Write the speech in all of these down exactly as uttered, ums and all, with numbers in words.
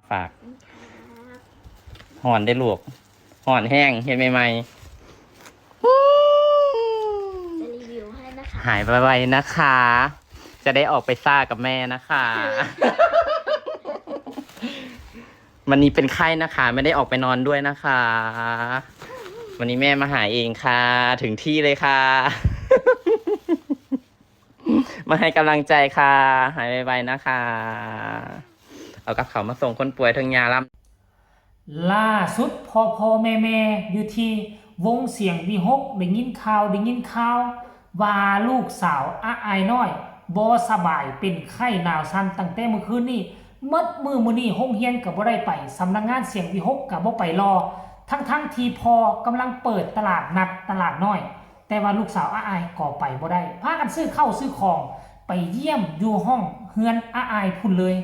ฝาก ฮ้อนเด้อลูก ฮ้อนแฮง เฮ็ดใหม่ๆ จะรีวิวให้นะคะ หายไวๆนะคะ จะได้ออกไปซ่ากับแม่นะคะ วันนี้เป็นไข้นะคะ ไม่ได้ออกไปนอนด้วยนะคะ วันนี้แม่มาหาเองค่ะ ถึงที่เลยค่ะ มาให้กำลังใจค่ะ หายไวๆนะคะ เอากับเขาวมาส่งคนป่วยเทิงยาลำ ล่าสุดพ่อพ่อแม่แม่อยู่ที่วงเสียงวิหกได้ยินข่าวได้ยินข่าว ว่าลูกสาวอาอายน้อยบ่สบายเป็นไข้หนาวสั่นตั้งแต่มื้อคืนนี้ หมดมื้อมื้อนี้โรงเรียนก็บ่ได้ไป สำนักงานเสียงวิหกก็บ่ไปรอ ทั้งทั้งๆที่พ่อกำลังเปิดตลาดนัดตลาดน้อย แต่ว่าลูกสาวอาอายก็ไปบ่ได้ พากันซื้อข้าวซื้อของไปเยี่ยมอยู่ห้องเฮือนอาอายพุ่นเลย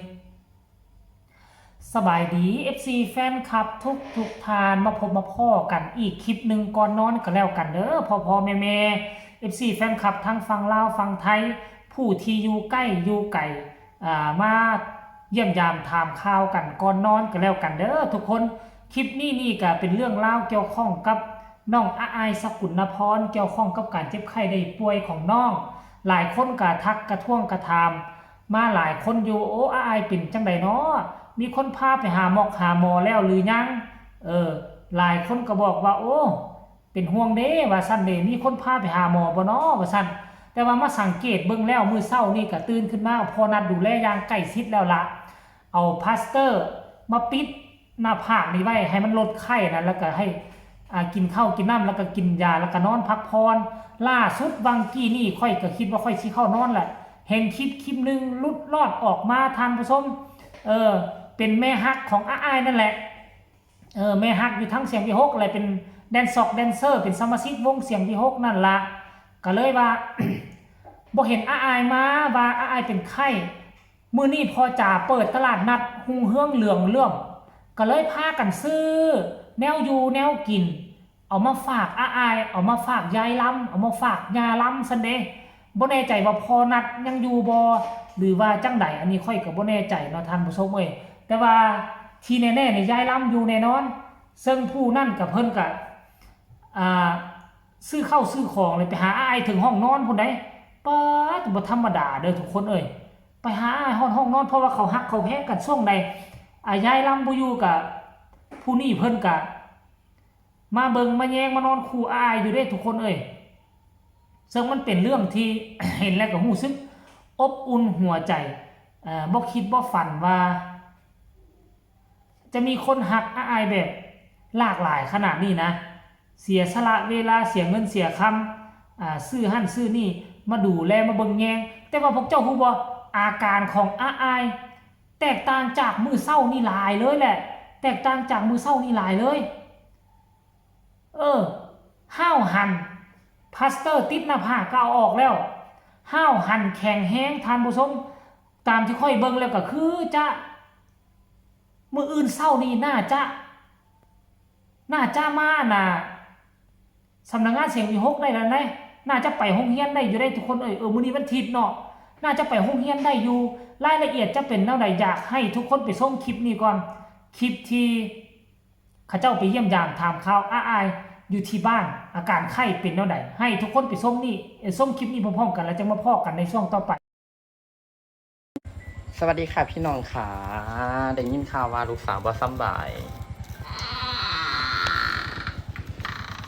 สบายดี เอฟซี แฟนคลับทุกทุกท่าน มาพบมาพ้อกันอีกคลิปหนึ่งก่อนนอนก็แล้วกันเด้อพ่อพ่อแม่แม่ เอฟซี แฟนคลับทั้งฝั่งลาวฝั่งไทย ผู้ที่อยู่ใกล้อยู่ไกล อ่า มาเยี่ยมยามถามข่าวกันก่อนนอนก็แล้วกันเด้อทุกคน คลิปนี้นี่ก็เป็นเรื่องราวเกี่ยวข้องกับน้องอาอายสกุลนพร เกี่ยวข้องกับการเจ็บไข้ได้ป่วยของน้อง หลายคนก็ทักกระท้วงกระถามมาหลายคนอยู่ โอ้ อาอายเป็นจังใดน้อ มีคนพาไปหาหมอกหาหมอแล้วหรือยัง เออ หลายคนก็บอกว่า โอ้ เป็นห่วงเด้ว่าซั่นเด้ มีคนพาไปหาหมอบ่น้อว่าซั่น แต่ว่ามาสังเกตเบิ่งแล้วมื้อเช้านี่ก็ตื่นขึ้นมาพ่อนัดดูแลอย่างใกล้ชิดแล้วละ เอาพลาสเตอร์มาปิดหน้าผากนี่ไว้ให้มันลดไข้นะ แล้วก็ให้ อ่า กินข้าวกินน้ำแล้วก็กินยาแล้วก็นอนพักผ่อน ล่าสุดวังกี้นี่ข้อยก็คิดว่าข้อยสิเข้านอนแหละ เห็นคลิปคลิปหนึ่งหลุดลอดออกมาท่านผู้ชม เออ เป็นแม่ฮักของอาอายนั่นแหละ เออ แม่ฮักอยู่ทั้งเสียงวิหกแหละ เป็นแดนซอกแดนเซอร์ เป็นสมาชิกวงเสียงวิหกนั่นละ ก็เลยว่า บ่เห็นอาอายมา ว่าอาอายเป็นไข้ มื้อนี้พ่อจ๋าเปิดตลาดนัดฮุงเฮืองเหลืองเรื่อง ก็เลยพากันซื้อแนวอยู่แนวกิน เอามาฝากอาอาย เอามาฝากยายลำ เอามาฝากย่าลำซั่นเด้ บ่แน่ใจว่าพ่อนัดยังอยู่บ่ หรือว่าจังใด อันนี้ข้อยก็บ่แน่ใจเนาะท่านผู้ชมเอ้ย แต่ว่าที่แน่ๆนี่ยายลำอยู่แน่นอน ซึ่งผู้นั่นกับเพิ่นก็ อ่า ซื้อข้าวซื้อของเลยไปหาอาอายถึงห้องนอนพุ่นได๋ ป๊าด บ่ธรรมดาเด้อทุกคนเอ้ย ไปหาอาอายฮอดห้องนอน เพราะว่าเขาฮักเขาแพงกันช่วงใด อ่า ยายลำบ่อยู่กะ ผู้นี้เพิ่นกะ มาเบิ่งมาแยงมานอนคู่อาอายอยู่เด้ทุกคนเอ้ย ซึ่งมันเป็นเรื่องที่ เห็นแล้วก็รู้สึกอบอุ่นหัวใจ เอ่อ บ่คิดบ่ฝันว่า จะมีคนฮักอาอายแบบหลากหลายขนาดนี้นะ เสียสละเวลา เสียเงินเสียคำ อ่า ซื้อหั่นซื้อนี่ มาดูแลมาเบิ่งแยง แต่ว่าพวกเจ้าฮู้บ่ อาการของอาอาย แตกต่างจากมื้อเช้านี่หลายเลยแหละ แตกต่างจากมื้อเช้านี่หลายเลย เออ ห้าวหัน พลาสเตอร์ติดหน้าผากก็เอาออกแล้ว ห้าวหันแข็งแฮงท่านผู้ชม ตามที่ข้อยเบิ่งแล้วก็คือจะ มื้ออื่นเช้านี่น่าจะ น่าจะมาน่ะ สำนักงานเสียงวิหกได้แล้วนะ น่าจะไปโรงเรียนได้อยู่ได้ทุกคนเอ้ย เออ มื้อนี้วันอาทิตย์เนาะ น่าจะไปโรงเรียนได้อยู่ รายละเอียดจะเป็นแนวใด อยากให้ทุกคนไปชมคลิปนี้ก่อน คลิปที่เขาเจ้าไปเยี่ยมยามถามข่าวอาอายอยู่ที่บ้าน อาการไข้เป็นแนวใด ให้ทุกคนไปชมนี่ เอ่อ ชมคลิปนี้พร้อมๆกัน แล้วจะมาพ้อกันในช่วงต่อไป สวัสดีค่ะพี่น้องค่ะ ได้ยินข่าวว่าลูกสาวบ่สำบาย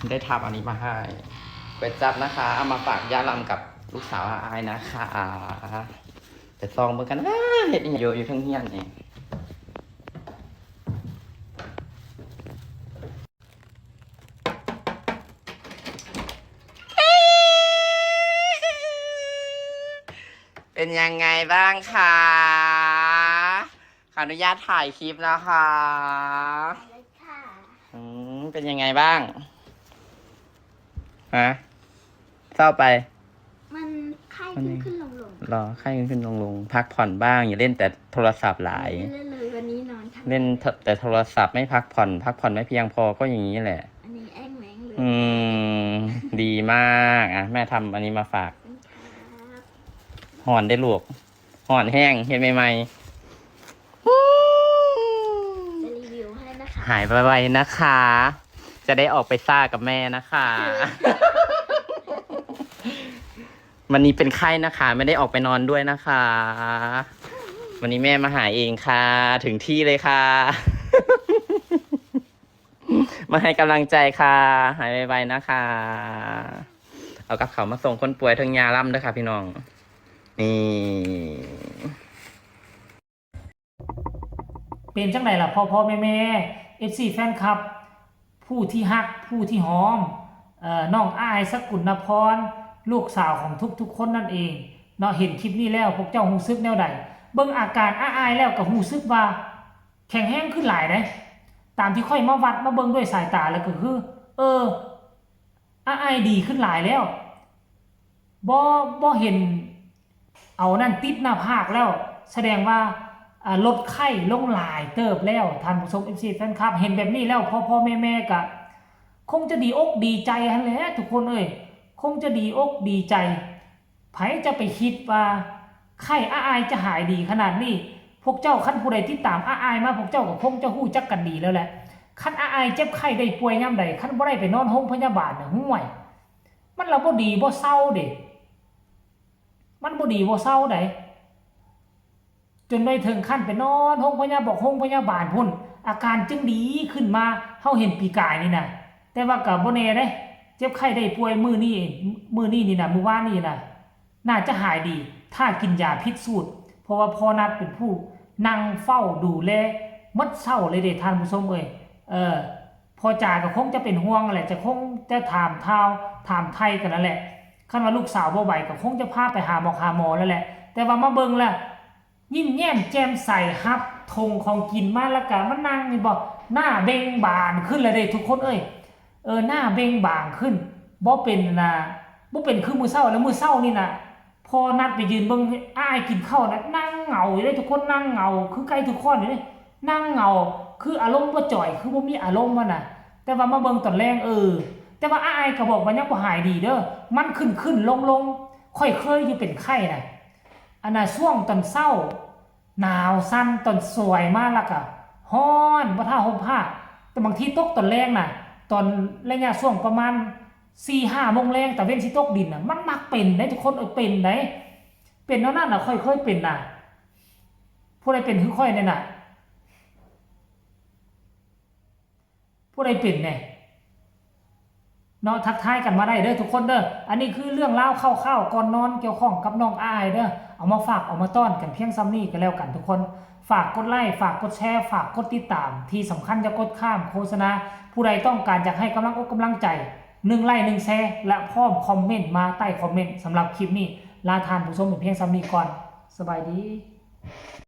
ได้ทำอันนี้มาให้ก๋วยจั๊บนะคะ เอามาฝากย่าลำกับลูกสาวอาอายนะคะ ไปซองเบิ่งกันนะ เฮ็ดอีหยังอยู่ อยู่เทิงเฮียนนี่ เป็นยังไงบ้างคะ ขออนุญาตถ่ายคลิปนะคะ เลยค่ะ อืม เป็นยังไงบ้าง ฮะ เศร้าไป มันไข้ขึ้นขึ้นลงลง รอไข้ขึ้นขึ้นลงลง พักผ่อนบ้าง อย่าเล่นแต่โทรศัพท์หลาย ไม่ได้เล่นเลยวันนี้นอนทั้ง เล่นแต่โทรศัพท์ไม่พักผ่อน พักผ่อนไม่เพียงพอก็อย่างนี้แหละ อันนี้แอ้งแมงเลย อืม ดีมาก อ่ะ แม่ทำอันนี้มาฝาก ครับ ฮ้อนเด้อลูก ฮ้อนแฮง เฮ็ดใหม่ๆ เอ้ หายไวๆนะคะ จะได้ออกไปซ่ากับแม่นะคะ วันนี้เป็นไข้นะคะ ไม่ได้ออกไปนอนด้วยนะคะ วันนี้แม่มาหาเองค่ะ ถึงที่เลยค่ะ มาให้กำลังใจค่ะ หายไวๆนะคะ เอากับเขาวมาส่งคนป่วยเทิงยาล่ำด้วยค่ะพี่น้อง นี่ เป็นจังไดล่ะพ่อพ่อแม่แม่เอฟซีแฟนคลับ ผู้ที่ฮักผู้ที่หอมเอ่อน้องอ้ายสกุลนพร ลูกสาวของทุกๆคนนั่นเองเนาะ เห็นคลิปนี้แล้วพวกเจ้าฮู้สึกแนวใด เบิ่งอาการอ้ายแล้วก็ฮู้สึกว่าแข็งแรงขึ้นหลายเด้ ตามที่ข้อยมาวัดมาเบิ่งด้วยสายตาแล้วก็คือ เออ อ้ายดีขึ้นหลายแล้ว บ่บ่เห็นเอานั่นติดหน้าผากแล้ว แสดงว่าอ่าลดไข้ลงหลายเติบแล้ว ท่านผู้ชมเอฟซีแฟนคลับ เห็นแบบนี้แล้วพ่อพ่อแม่แม่ก็คงจะดีอกดีใจหั่นแหละทุกคนเอ้ย คงจะดีอกดีใจ ไผจะไปคิดว่าไข้อ้ายจะหายดีขนาดนี้ พวกเจ้าคันผู้ใดติดตามอ้ายมา พวกเจ้าก็คงจะฮู้จักกันดีแล้วแหละ คันอ้ายเจ็บไข้ได้ป่วยยามใด คันบ่ได้ไปนอนโรงพยาบาลน่ะ ห่วย มันละบ่ดีบ่เซาเด้ มันบ่ดีบ่เซาใด จนได้ถึงขั้นไปนอนโรงพยาบาล โรงพยาบาลพุ้น อาการจึงดีขึ้นมา เฮาเห็นปีกายนี่นะ แต่ว่าก็บ่แน่เด้ เจ็บไข้ได้ป่วยมื้อนี้ มื้อนี้นี่นะ มื้อวานนี่นะ น่าจะหายดี ถ้ากินยาผิดสูตร เพราะว่าพ่อนัดเป็นผู้นั่งเฝ้าดูแลหมดเช้าเลยเด้ท่านผู้ชมเอ้ย เออ พ่อจ๋าก็คงจะเป็นห่วงแหละ จะคงจะถามข่าว ถามไถ่กันนั่นแหละ คันว่าลูกสาวบ่ไหวก็คงจะพาไปหาหมอหาหมอแล้วแหละ แต่ว่ามาเบิ่งแล้ว ยิ้มแย้มแจ่มใส รับธงของกินมาแล้วก็มานั่งนี่บ่ หน้าเบ่งบานขึ้นแล้วเด้ทุกคนเอ้ย เออ หน้าเบ่งบานขึ้น บ่เป็นนะ บ่เป็นคือมื้อเช้าแล้ว มื้อเช้านี่นะ พอนัดไปยืนเบิ่งอ้ายกินข้าวนะ นั่งเหงาอยู่เด้ทุกคน นั่งเหงา คือไก่ทุกคนอยู่เด้ นั่งเหงา คืออารมณ์บ่จ่อย คือบ่มีอารมณ์หั้นนะ แต่ว่ามาเบิ่งตอนแลง เออ แต่ว่าอ้ายก็บอกว่ายังบ่หายดีเด้อ มันขึ้นขึ้นลงลง ข้อยเคยอยู่เป็นไข้นะ อันน่ะช่วงตอนเช้า หนาวสั่น ตอนสวยมาแล้วก็ฮ้อน บ่ท่าห่มผ้า แต่บางทีตกตอนแลงนะ ตอนระยะช่วงประมาณสี่ห้าโมงแลง ตะเว็นสิตกดินนะ มันมักเป็นได้ทุกคน เออ เป็นได้ เป็นแนวนั้นนะ ข้อยเคยเป็นนะ ผู้ใดเป็นคือข้อยเนี่ยนะ ผู้ใดเป็นแหน่ เนาะ ทักทายกันมาได้เด้อทุกคนเด้อ อันนี้คือเรื่องราวคร่าวๆก่อนนอนเกี่ยวข้องกับน้องอ้ายเด้อ เอามาฝากเอามาต้อนกันเพียงส่ำนี้ก็แล้วกันทุกคน ฝากกดไลค์ ฝากกดแชร์ ฝากกดติดตาม ที่สำคัญอย่ากดข้ามโฆษณา ผู้ใดต้องการอยากให้กำลังอกกำลังใจ หนึ่งไลค์ หนึ่งแชร์ และพร้อมคอมเมนต์มาใต้คอมเมนต์ สำหรับคลิปนี้ ลาท่านผู้ชมเป็นเพียงส่ำนี้ก่อน สบายดี